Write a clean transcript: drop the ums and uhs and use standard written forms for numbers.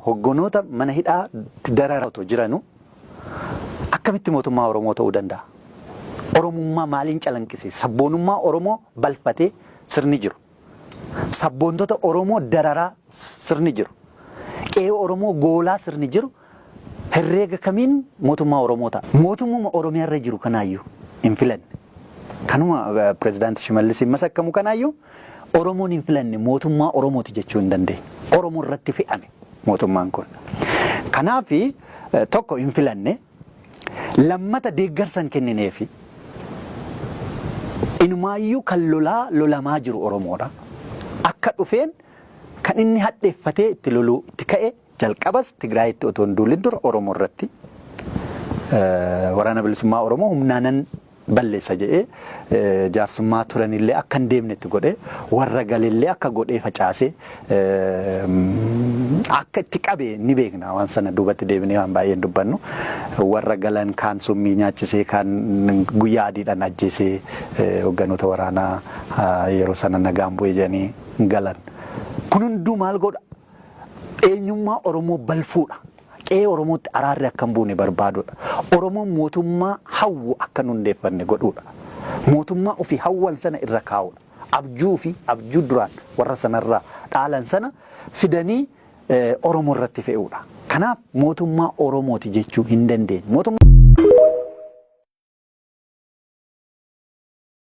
hogganoota mana hidhaa dararaa otoo jiranu akkamitti mootummaa Oromoo ta'uu danda'a? Oromummaa maaliin calanqisiisa? Sabboonummaa Oromoo balfatee sirni jiru. Sabboontota Oromoo dararaa sirni jiru. Qe'ee Oromoo goolaa sirni jiru herreega kamiin mootummaa Oromoo ta'a? Mootummuma Oromiyaa irra jiru kanaayyuu hin filanne. Kanuma Pirezidaanti Shimallisiin masakkamu kanaayyuu Oromoon hin filanne, mootummaa Oromooti jechuu hin dandeenyu. Oromoo irratti fe'ame mootummaan kun. Kanaaf tokko hin filanne, lammata deeggarsa hin kennineefi. Inumaayyuu kan lolaa lolamaa jiru Oromoodha. Akka dhufeen kan inni hadheeffatee itti loluu itti ka'e, jalqabas Tigraayitti otoo hin duulin dura Oromoo irratti Waraana Bilisummaa Oromoo humnaanan balleessa jedhee, jaarsummaa turanillee akka hin deemne itti godhee, warra galellee akka godhee facaasee akka itti qabe ni beekna. Waan sana duubatti deebinee waan baay'een dubbannu. Warra galan kaan summii nyaachisee, kaan guyyaa adiidhaan ajjeesee, hogganoota waraanaa yeroo sana nagaan bu'e jedhanii galan. Kun hunduu maal godha? Eenyummaa Oromoo balfuudha. Qe'ee Oromootti araarri akka hin buune barbaaduudha. Oromoon mootummaa hawwu akka hin hundeeffanne godhuudha. Mootummaa ofii hawwan sana irra kaa'uudha. Abjuu ofii, abjuu duraan warra sanarraa dhaalan sana fidanii Oromoo irratti fe'uudha. Kanaaf mootummaa Oromooti jechuu hin dandeenyu. Mootummaa.